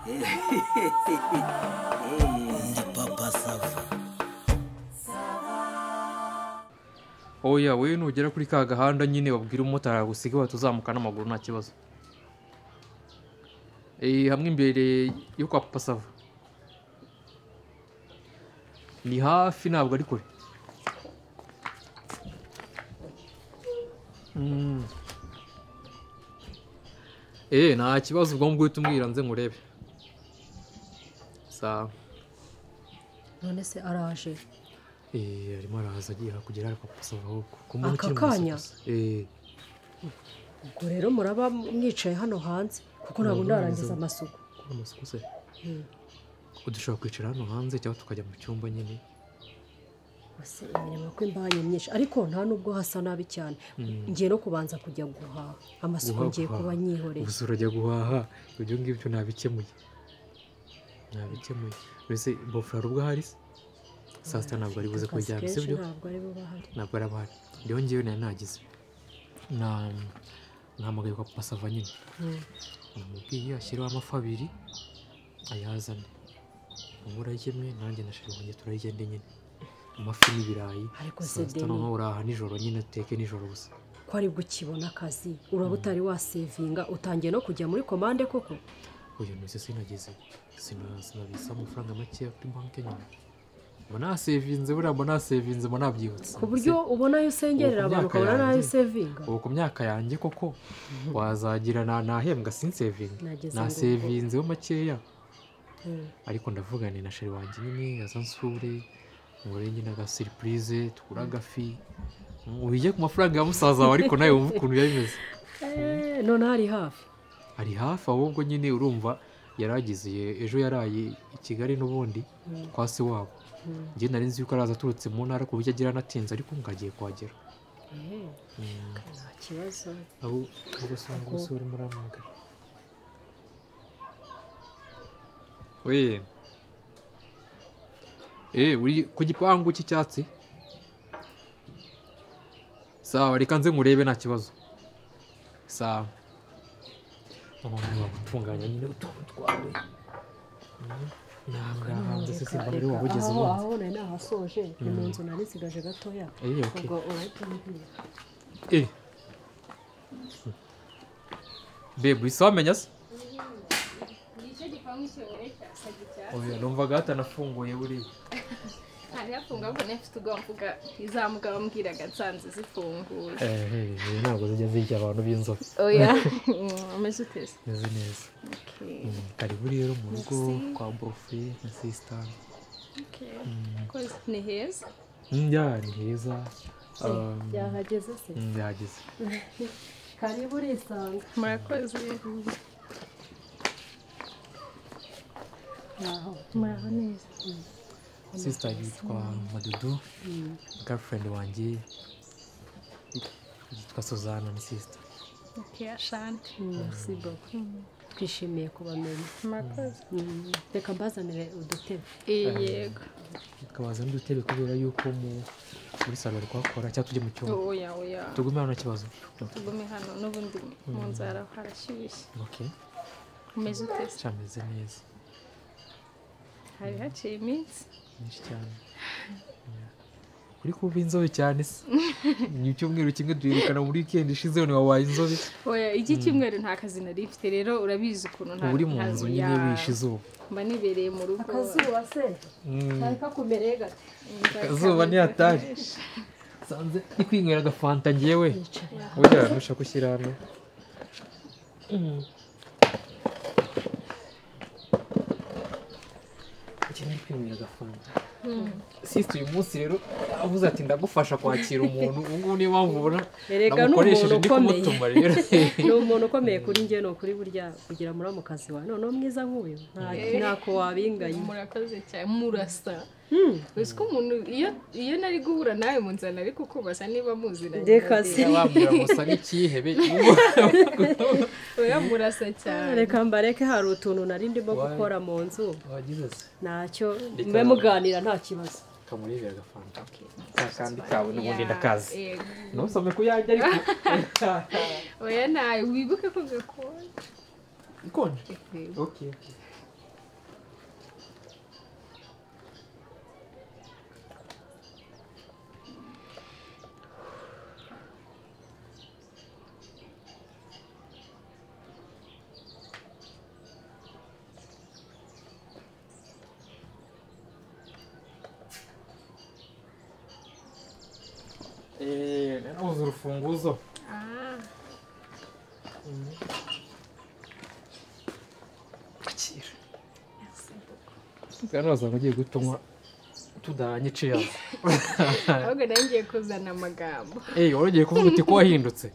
Ndi Papa Sava. Oya we nugera kuri ka gahanda nyine babwira umumotari agusige batuzamuka n'amaguru nta kibazo. Hamwe imbere yo kwa Papa Sava. Ni hafi ntabwo ari kure. Nta kibazo ubwo ngubwo umbwira nze nkurebe. Sawa. None se araje? Arimo araza agiye kugera ariko Papa Sava ahubwo. Aka kanya? Ubwo rero muraba mwicaye hano hanze kuko ntabwo ndarangiza amasuku. Amasuku se? Udushobora kwicara hano hanze cyangwa tukajya mu cyumba nyine. Ese imirimo ko imbanye myinshi ariko nta nubwo hasa nabi cyane. Ngiye no kubanza kujya guhaha. Amasuku ngiye kuba nyihoreye. Ubu urajya guhaha ibyo ngibyo nabikemuye. Nabikemuye. Mbese bofra ubwo ahari se? Saa sita ntabwo ari buze kuryama, sibyo? Ntabwo ari buba ahari. Ntabwo ari abahari. Rero ngewe nari nagize. Nahamagaye kwa Papa Sava nyine. Namubwiye ashyireho amafi abiri ayazane. Umurage imwe nanjye na sheri wanjye turayigende nyine. Amafi n'ibirayi. Ariko se Deni noneho uraha nijoro nyine uteke nijoro gusa. Ko ari gukibona akazi uraba utari wasevinga utangiye no kujya muri komande koko? Oya nose sinageze. Sinabisa amafaranga make kuri banki nyine. Mbona nasevinze buriya mbona nasevinze mbona nabyibutse. Ku buryo ubona ayo usengerera abantu ukabona n'ayo usevinga. Ubu ku myaka yanjye koko wazagira nahembwa sinsevinga. Nasevinzeho makeya. Ariko ndavuga ni na sheri wanjye nyine aza nsure ngore nyine aga surprise tukura agafi. Ubijye ku mafaranga ya musaza wawe ariko nawe wumva ukuntu yabimeze. None ari hafi. Ari hafi ahubwo nyine urumva yaragize ejo yaraye i Kigali n'ubundi kwa se wabo. Njye nari nzi yuko araza aturutse mu ntara ku buryo agira anatinze ariko ngagiye kuhagera. Nta kibazo. Abo usanga umusore urimo urahamagara. We. Uri ku gipangu cy'icyatsi? Sawa reka nze nkurebe nta kibazo. Sawa. Noneho wagutunganya nyine utuntu twawe. Ntabwo hanze se simba rero wabugeze ubundi. Aho nari nahasoje ni mu nzu nari nsigaje gatoya. Ubwo urahita umbwira. Babe, wamenya se? Nicyo gipangu cyonyine cyasaga icyatsi. Oya numvaga hatanafunguye buriya. Hari hafunga ahubwo nari mfite ubwoba mvuga izamuga bambwiraga nsanze zifunguye. Ntabwo zijya zirya abantu b'inzobe. Oya umeze ute se? Meze neza. Karibu rero mu rugo kwa Bofe na sister. Ni heza? Ya ni heza. Yahageze se? Yahageze. Karibu urisanga. Murakoze. Muraho neza. Sister yitwa Madudu, girlfriend wanjye yitwa Suzana ni sister. Okay, asante. Merci beaucoup. Twishimiye kubamenya. Murakoze. Reka mbazanire udutebe. Yego. Tukabazana udutebe kubera yuko muri salo bari kuhakora cyangwa tujye mu cyumba. Oya oya. Tugume hano nta kibazo. Tugume hano n'ubundi mu nzara harashyushye. Okay. Umeze ute se? Cameze neza. Hari haciye iminsi myinshi cyane. Uri kuba inzobe cyane se? Ni icyumweru kimwe duherukana muri weekend ishize none wabaye inzobe. Oya iki cyumweru nta kazi nari mfite rero urabizi ukuntu nta uri mu nzu nyine wishe izuba. Mba nibereye mu rugo. Akazuba se? Kari kakumereye gate. Akazuba ni hatari. Sanze ndi kwinywera agafanta ngewe. Oya ntushaka gushyira hano. Kwinywera agafanta. Sister uyu munsi rero avuze ati ndagufasha kwakira umuntu ubu ngubu niyo mpamvu ubona namukoresheje ndi kumutuma rero. Ni umuntu ukomeye kuri njye ni ukuri burya kugira muramukazi wawe noneho mwiza nk'uyu ntako wabinganye. Murakoze cyane murasa. Uzi ko umuntu iyo nari guhura nawe mu nzara nari kukubaza niba muziranye. Reka se. Wambwira musa nk'ikihebe. Oya murasa cyane. Reka mbareke hari utuntu nari ndimo gukora mu nzu. Wagize se? Ntacyo mbe muganira nta kibazo. Kamurebera agafanta. Kandi kawe n'ubundi ndakazi. Ntusome ko yajya ariko. Oya nawe wibuke ko gakonje. Ikonje? Okay. Nabuze urufunguzo. Akira. Merci beaucoup. Ugiye gutunywa tudahanye cheers. Ahubwo nawe ngiye kuzana amagambo. Wari ugiye kuvuga uti ko wahindutse.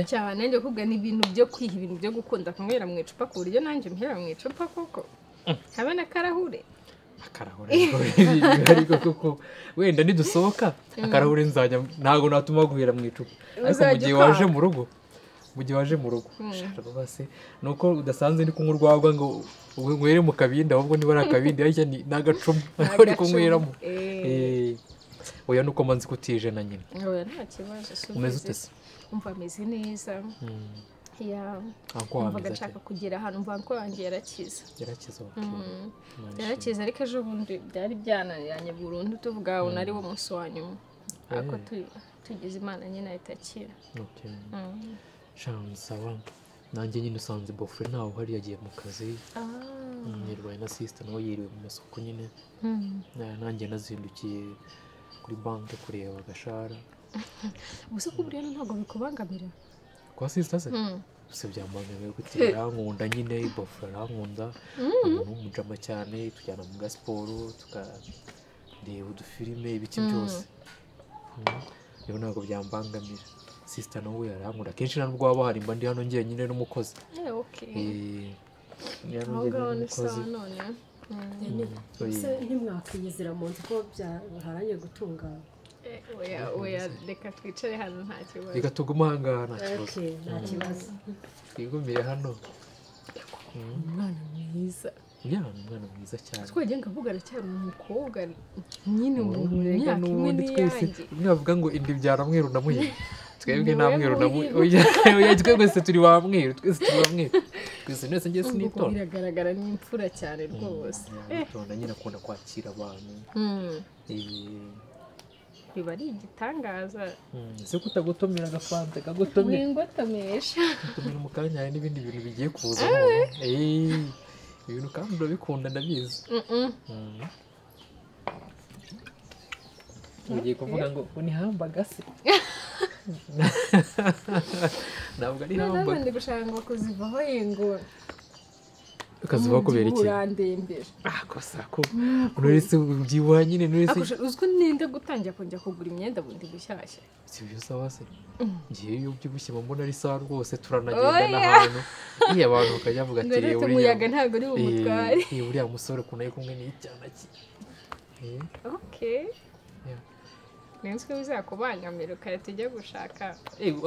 Cyane nanjye kuvuga ni ibintu byo kwiha, ibintu byo gukunda kunywera mu icupa ku buryo nanjye mpera mu icupa koko. Habe n'akarahure. Akarahure ariko koko wenda nidusohoka akarahure nzajya ntago natuma guhera mu icupa. Ariko mu gihe waje mu rugo, rwose nuko udasanze ndi kunywa urwagwa ngo unywere mu kabindi, ahubwo niba ari akabindi ariko ni n'agacuma uri kunyweramo. Oya nuko manzi kutije na nyina. Oya nta kibazo. Umeze ute se? Umva meze neza. Ya. Umva nshaka kugera ahantu mva ko wanjye yarakize. Yarakize okay. Yarakize ariko ejo bundi byari byananiranye burundu tuvuga aho nari wo munsi wa nyuma. Ariko tugize Imana nyine ahita akira. Okay. Sawa. Nanjye nyine usanze bofre ntawe uhari yagiye mu kazi. Nirwaye na sister nawe yiriwe mu masoko nyine. Nanjye nazindukiye kuri banki kureba agashara. Ubuse ko buriya ntabwo bikubangamira? Kwa sister se? Gusa byambangamiye gute? Arankunda nyine, bofre arankunda. Umuntu w'umujama cyane, tujyana mu gasiporo, tukareba udufilime, ibiki byose. Rero ntabwo byambangamira. Sister nawe yarankunda. Kenshi nta nubwo waba hari mba ndi hano njyenyine n'umukozi. Okay. Aho ngaho ni sawa none. Ese ntimwakwiyizira mu nzu ko byaharanye gutungana? Oya reka twicare hano nta kibazo. Reka tugume aha ngaha nta kibazo. Nta kibazo. Twigumire hano. Umwana mwiza. Ya, umwana mwiza cyane. Twagiye ngavuga aracyari umukobwa nyine umuntu imyaka imwe n'iyanjye. Mwavuga ngo indi byara mweru na muhima. Twebwe nta mweru na muhima. Oya twebwe se turi wa mweru, twese turi wa mweru. Twese nese ngiye sinitora. Biragaragara ni imfura cyane rwose. Yitonda nyine akunda kwakira abantu. Biba ari igitangaza. Ese kutagutomera agafanta kagutomera. Wingotomesha. Gutomera mu kanya hari n'ibindi bintu bigiye kuza. Ibintu kandi urabikunda ndabizi. Ugiye kuvuga ngo ni hamburger se? Ntabwo ari hamburger. Ndi gushaka ngo kuzivaho yengo. Ukazivaho kubera iki? Urandembeje. Kosa ko nurese ubyibuha nyine nurese. Uziko ninde gutangira kongera kugura imyenda bundi bushyashya. Si byo sawa se? Ngiye iyo ubyibushye mbona ari sawa rwose turanagenda n'ahantu. Iyo abantu bakajya bavuga ati uriya umuyaga ntabwo uri bumutware. Uriya musore ukuntu ari kumwe n'icyana cye. Okay. Nenzi ko bizakubangamira ukahita ujya gushaka.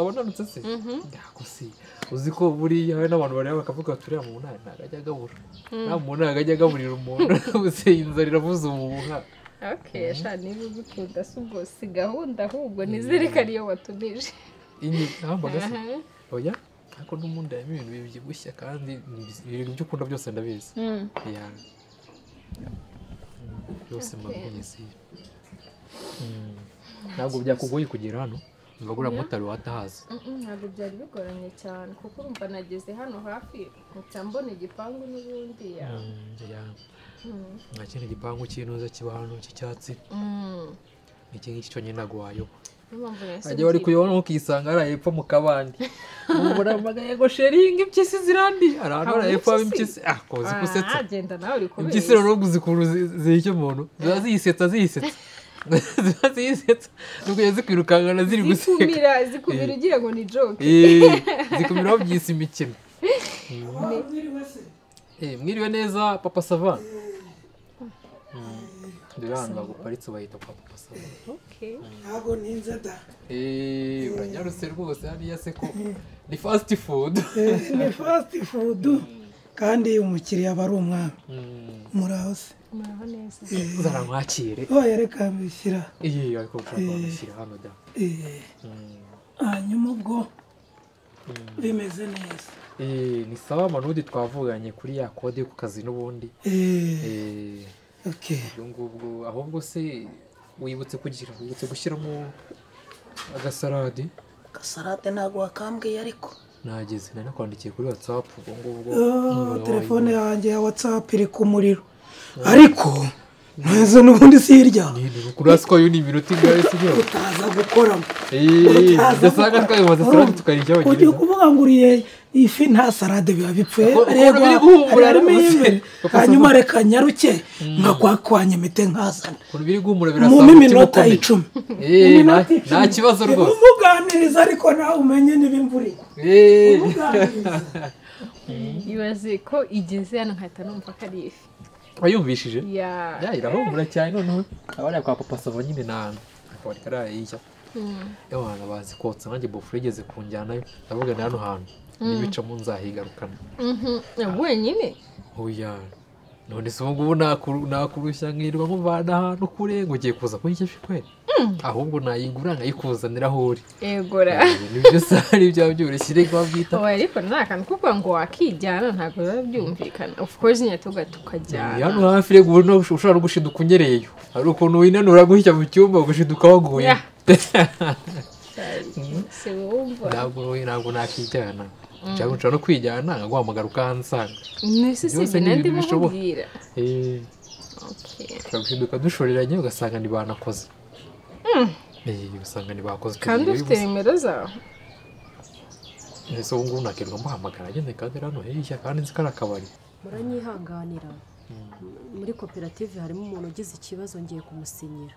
Abananutse se? Ndako si. Uzi ko buriya hari n'abantu bareba bakavuga bati uriya muntu ntabwo ajya agabura. Nta muntu ntabwo ajya agaburira umuntu. Ubuse inzara iravuza umuhuha. Okay, sha niba ubikunda si ubwo si gahunda ahubwo nizere iyo watumije. Iyi hamburger se? Oya, ariko n'ubundi harimo ibintu bibyibushye kandi ibintu byo ukunda byose ndabizi. Byose mbabizi. Ntabwo byakugoye kugera hano mbagura motari watahazi. Ntabwo byari bigoranye cyane kuko urumva nageze hano hafi mpita mbona igipangu n'ubundi ya. Nta kindi gipangu cy'intuza kiba hano cy'icyatsi. Iki ngiki cyonyine ntabwo wayoba. Ajya bari kuyobona ukisanga ari hepfo mu kabande. Uramagaye ngo sheringi impyisi zirandi. Hari ahantu hari hepfo impyisi. Kozi kusetsa. Genda nawe uri kubeshya. Impyisi rero uzi zihicyo umuntu. Ziba ziyisetsa ziyisetsa. Ziba ziyisetsa. Nuko zikwirukankana ziri guseka. Zikumira ugira ngo ni joke. Zikumira babyise imikino. Mwiriwe neza Papa Sava. Dore hano baguparitse bahita kwa Papa Sava. Okay. Ntabwo ninze da. Uranyarutse rwose hariya se ko ni fast food. Ni fast food kandi umukiriya aba ari umwami. Muraho se? Muraho neza. Zaramwakire. Oya reka mbishyira. Ariko ushaka kubishyira hano da. Hanyuma ubwo bimeze neza. Ni sawa Manudi twavuganye kuri ya kode ku kazi n'ubundi. Okay. Ubwo ahubwo se wibutse gushyiramo agasarade? Agasarade ntabwo wakambwiye ariko. Nageze nari nakwandikiye kuri WhatsApp ubwo ngubwo. Telefone yanjye ya WhatsApp iri ku muriro. Ariko Neza n'ubundi si hirya. Kuraswa yo ni iminota ingahe se byo? Utaza gukoramo. Dasanga twayibaza salade tukarya wenyine. Ugiye kuvuga ngo uriye ifi nta salade biba bipfuye. Rego hanyuma reka nyaruke nkakwakwanya mite nkazana. Biri guhumura birasaba mu minota 10. Nta kibazo rwose. Umuganiriza ariko nawe umenye n'ibimvura igwa. Ibaze ko igeze hano nkahita numva ko ari ifi. Wayumvishije? Ya irahumura cyane noneho abana kwa papa Sava nyine na akabari karayijya. Ewana bazi kotsa nanjye bofure igeze kunjyanayo ndavuga ni hano hantu nibicamo nzahigarukana. Wenyine? Oya none se ubu ngubu nakurushya nkirirwa nkuvana ahantu kure ngo ugiye kuza kurya ifi kweli? Ahubwo nayigura nkayikuzanira aho uri. Egora. Nibyo sari byaba byoroshye reka babyita. Oya ariko nta kantu kuko ngo wakijyana ntabwo biba byumvikana. Of course nyine tukajyana. Hano hafi rego ubu ushobora no gushiduka unyereyeyo. Hari ukuntu winanura gushya mu cyumba ugashiduka waguye. Se wumva. Ntabwo nakijyana. Cyangwa nshobora no kwijyana nkaguhamagara ukansanga. Nese si nandi mubwira. Okay. Ushobora gushiduka dushoreranye ugasanga ni banakoze. Usanga ntibakoze. Kandi ufite nimero zawe? Ese ubu ngubu nakirirwa mbahamagara agende kandi hano hirya kandi nzi ko ari akabari. Muranyihanganira. Muri koperative harimo umuntu ugize ikibazo ngiye kumusinyira.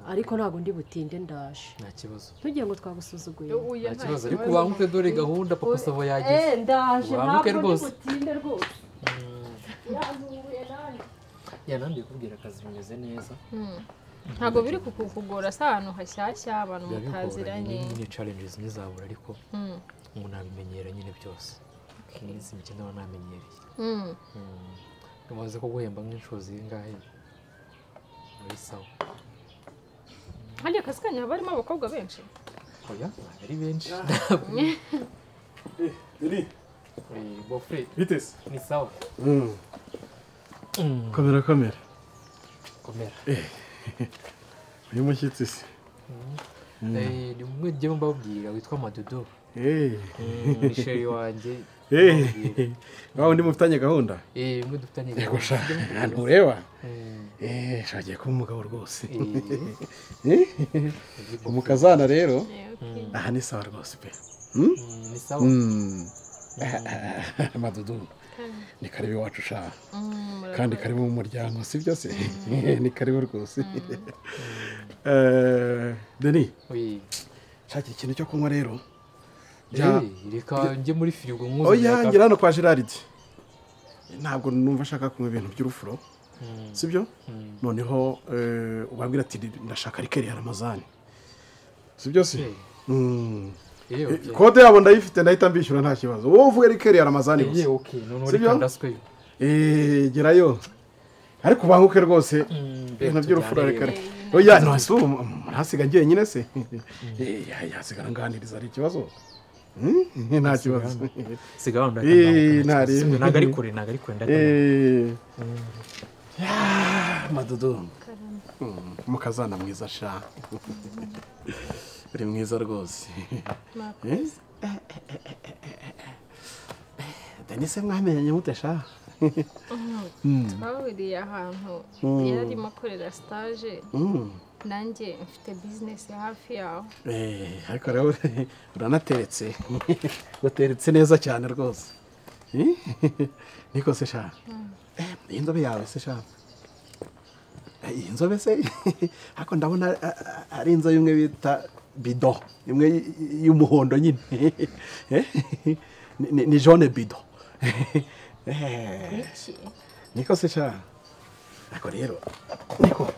Ariko ntabwo ndi butinde ndaje. Nta kibazo. Tugiye ngo twagusuzuguye. Nta kibazo ariko ubanguke dore gahunda papa Savo yagize. Ndaje ntabwo ndi butinde rwose. Ya nandi kubwira akazi bimeze neza. Ntabwo biri kukugora se ahantu hashyashya abantu mutaziranye. Nyine challenges ntizabura ariko umuntu abimenyera nyine byose. Iminsi mike ndaba namenyereye. Umaze ko guhemba nk'inshuro zingahe? Muri sawa. Hariya akazi kanyu haba harimo abakobwa benshi? Oya ntabwo ari benshi. Eri. Bofre. Bitese. Ni sawa. Kamera kamera. Komera. Uyu mushyitsi se? Ni umwe njye mbabwira witwa Madudu. Ni sheri wanjye. Wawe undi mufitanye gahunda? Umwe dufitanye gahunda. Ntureba? Shagiye kuba umugabo rwose. Umukazana rero aha ni sawa rwose pe. Ni sawa. Madudu. Ni karibu iwacu sha. Kandi karibu mu muryango si byo se? Ni karibu rwose. Deni. Oui. Shaka ikintu cyo kunywa rero. Reka njye muri firigo nkuze. Oya ngira hano kwa Gerard. Ntabwo numva ashaka kunywa ibintu by'urufuro. Si byo? Noneho ubabwira ati ndashaka rikeri ya Ramazani. Si byo se? Kode yabo ndayifite ndahita mbishyura nta kibazo. Wowe uvuge rikeri ya Ramazani gusa. Okay, none reka ndasweyo. Gerayo. Ariko ubanguke rwose. Ibintu by'urufuro reka. Oya no si murasiga ngiye nyine se. Yasigara nganiriza ari ikibazo. Nta kibazo. Siga ndakanda. Ntago ari kure, ntago ari kure ndakanda. Madudu. Mukazana mwiza sha. Uri mwiza rwose. Denise mwamenyanye mute sha? Twahuriye ahantu yarimo akorera stage. Nanjye mfite business hafi yaho. Ariko rero uranateretse. Uteretse neza cyane rwose. Niko se sha? Iyi nzobe yawe se sha? Iyi nzobe se? Ariko ndabona ari inzobe imwe bita bido, imwe y'umuhondo nyine. Ni jaune bido. Niko se sha? Ariko rero niko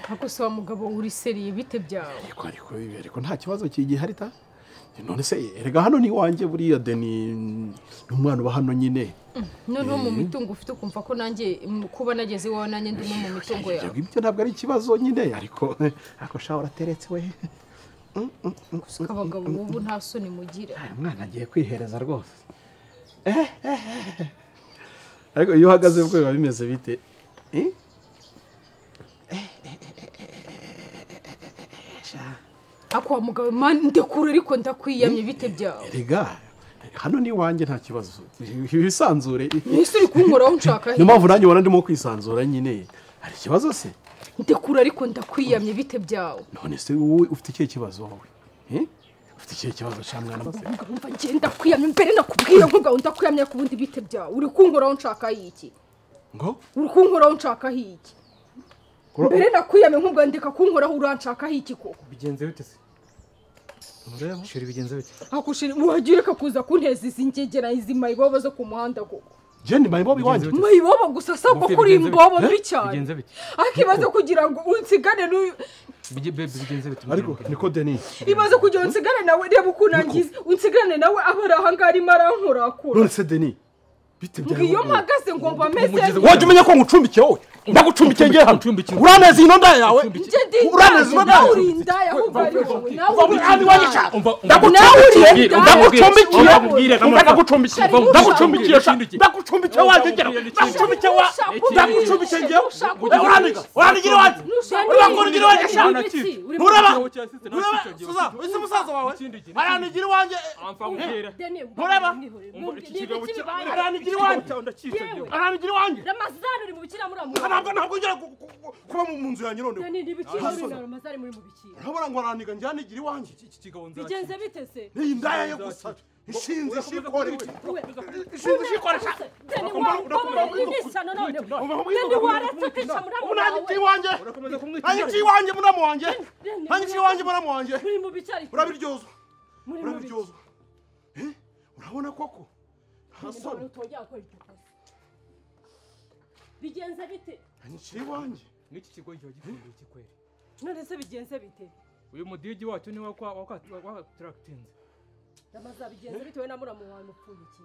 Ako se wa mugabo uri seriye bite byawe? Ariko nta kibazo kigihari ta? None se erega hano ni wanjye buriya Deni n'umwana uba hano nyine. Noneho mu mitungo ufite ukumva ko nanjye kuba nageze iwawe nanjye ndi mu mitungo yawe. Ibyo ntabwo ari ikibazo nyine ariko sha urateretse we. Gusa abagabo ubu nta soni mugira. Umwana agiye kwihereza rwose. Ariko iyo uhagaze bwo biba bimeze bite? Ako wa mugabo man ndekura ariko ndakwiyamye bite byawe? Erega Hano ni iwanjye nta kibazo. Wisanzure. Nise uri kunkoraho nshaka. Niyo mpamvu nanjye ubona ndimo kwisanzura nyine. Hari ikibazo se? Ndekura ariko ndakwiyamye bite byawe. None se wowe ufite ikihe kibazo wowe? Ufite ikihe kibazo sha mwana se? Umva njye ndakwiyamye mbere nakubwira ngo ndakwiyamye ku bundi bite byawe. Uri kunkoraho nshaka iki? Ngo? Uri kunkoraho nshaka iki? Mbere nakwiyamye nkubwo ndeka kunkoraho uranshaka iki koko? Bigenze bite se? Ureba? Shiri bigenze bite? Akushiri wagireka kuza kunteza izi ngegera izi mayibobo zo ku muhanda koko. Jendi mayibobo iwanjye. Mayibobo gusa sabwo kuri imbobo mbi cyane. Akibaza kugira ngo unsigane n'uyu bigenze bite? Ariko niko Denis. Ibaze kugira unsigane nawe reba ukunangiza. Unsigane nawe abara ahangari marankorakura. None se Denis bite byawe? Ngiyo mpagaze ngo mba meze. Waje umenya ko ngucumbikiye wowe? Ndagucumbikiye ngiye hano. Uraneza ino ndaya yawe? Uraneza ino ndaya? Urinda ahubwo ari wowe. Ndagucumbikiye. Ndagucumbikiye. Ndagucumbikiye. Ndagucumbikiye. Ndagucumbikiye waje ngera. Ndagucumbikiye wa. Ndagucumbikiye ngiye. Uraniga. Uranigira waje. Uranigira waje sha. Nturaba. Suza, ese musaza wawe. Aranigira wanje. Nturaba. Aranigira wanje. Aranigira wanje. Ramazani uri mu bikira muri amu. Ntabwo ngera kuba mu nzu yanjye none. Ni ibiki muri Ramazani muri mu bikira. Urabona ngo araniga njyanigira iwanjye. Iki kigabo nzaki. Bigenze bite se? Ni indaya yo gusa. Ishinze shikore. Ishinze shikore sha. Nanjye iwanjye muramu wanjye. Nanjye iwanjye muramu wanjye. Urabiryozwa. Urabiryozwa. Urabona koko? Hasoni. Bigenze bite? Nanjye iwanjye. N'iki kigo cyo gifunguye kikwere. None se bigenze bite? Uyu mudigi wacu ni wa tractinze. Ndamaza bigenze bite we na muramu wawe mupfuye iki?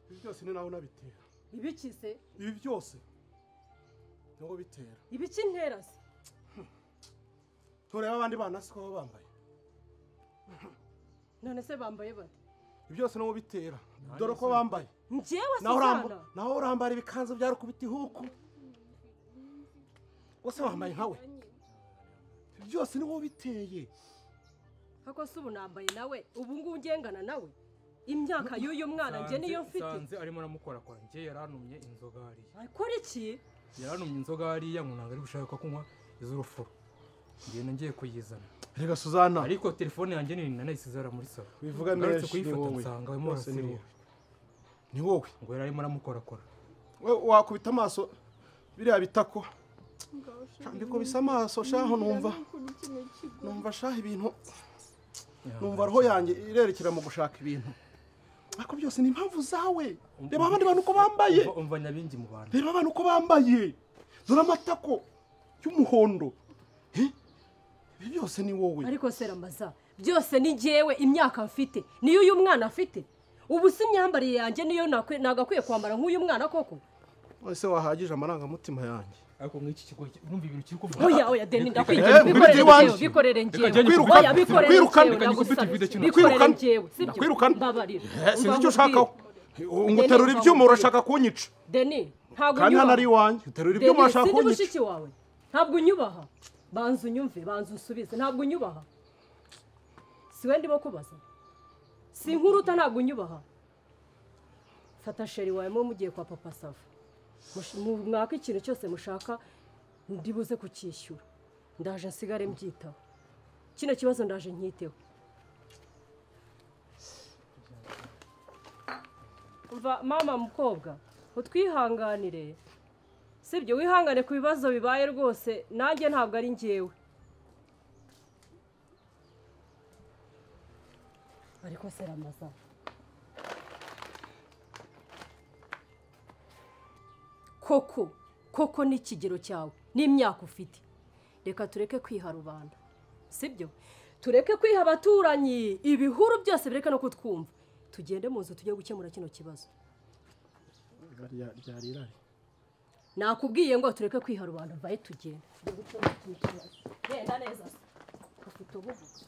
Ibi byose ni naho nabitera. Ibiki se? Ibi byose. Naho bitera. Ibiki ntera se? Tureba abandi bana siko bambaye. None se bambaye bate? Ibi byose naho bitera. Dore ko bambaye. Njyewe Suzana. Naho urambara ibikanzu byarukubita ihuku. Wose wambaye nkawe. Ibi byose niho biteye. Hako se ubu nambaye nawe, ubu ngubu ngengana nawe. Imyaka y'uyu mwana nje niyo mfite. Sanze arimo aramukora kwa nje yaranumye inzoga hariya. Akora iki? Yaranumye inzoga hariya ngo ntabwo ari gushaka kunywa iz'urufuro. Ngiye ngiye kuyizana. Rega Suzana. Ariko telefone yanjye ni nanayisizara muri salo. Bivuga menshi ni wowe. Nsanga arimo arasirira. Ni wowe. Ngo yari arimo aramukorakora. We wakubita amaso biriya bitako. Mbiko bisa amaso shaho numva. Numva shaho ibintu. Numva roho yanjye irerekera mu gushaka ibintu. Ariko byose ni impamvu zawe. Reba abandi bantu uko bambaye. Umva nyabingi mu bantu. Reba abantu uko bambaye. Dore amatako y'umuhondo. Ibi byose ni wowe. Ariko se Ramaza, byose ni njyewe imyaka mfite. Niyo uyu mwana afite. Ubu si imyambarire yanjye niyo nagakwiye kwambara nk'uyu mwana koko. Ese wahagije amarangamutima yanjye. Ariko nk'iki kigo urumva ibintu kiri kuvuga. Oya oya Deni ndakwinginze bikorere njyewe. Oya bikorere bikorere njyewe. Sibyo? Mbabarira. Sinzi icyo ushakaho. Nguterura ibyuma urashaka kunyica. Deni ntabwo unyubaha. Kandi hano ari iwanjye. Uterura ibyuma urashaka kunyica. Sindi mushiki wawe. Ntabwo unyubaha. Banza unyumve, banza usubize. Ntabwo unyubaha. Siwe ndimo kubaza. Si nkuruta ntabwo unyubaha. Fata sheri wawe mo mugiye kwa Papa Sava. Mwaka ikintu cyose mushaka ndibuze kucyishyura. Ndaje nsigare mbyitaho. Kino kibazo ndaje nkiteho. Umva mama mukobwa, utwihanganire. Sibyo wihangane ku bibazo bibaye rwose, nanjye ntabwo ari njyewe. Ariko se Ramaza. Koko, koko n'ikigero cyawe n'imyaka ufite. Reka tureke kwiha rubanda. Sibyo? Tureke kwiha abaturanyi, ibihuru byose bireke no kutwumva. Tugende mu nzu tujye gukemura kino kibazo. Nakubwiye ngo tureke kwiha rubanda vaye tugende. Tujye gukemura kino kibazo. Genda neza. Ufite ubuvuzi.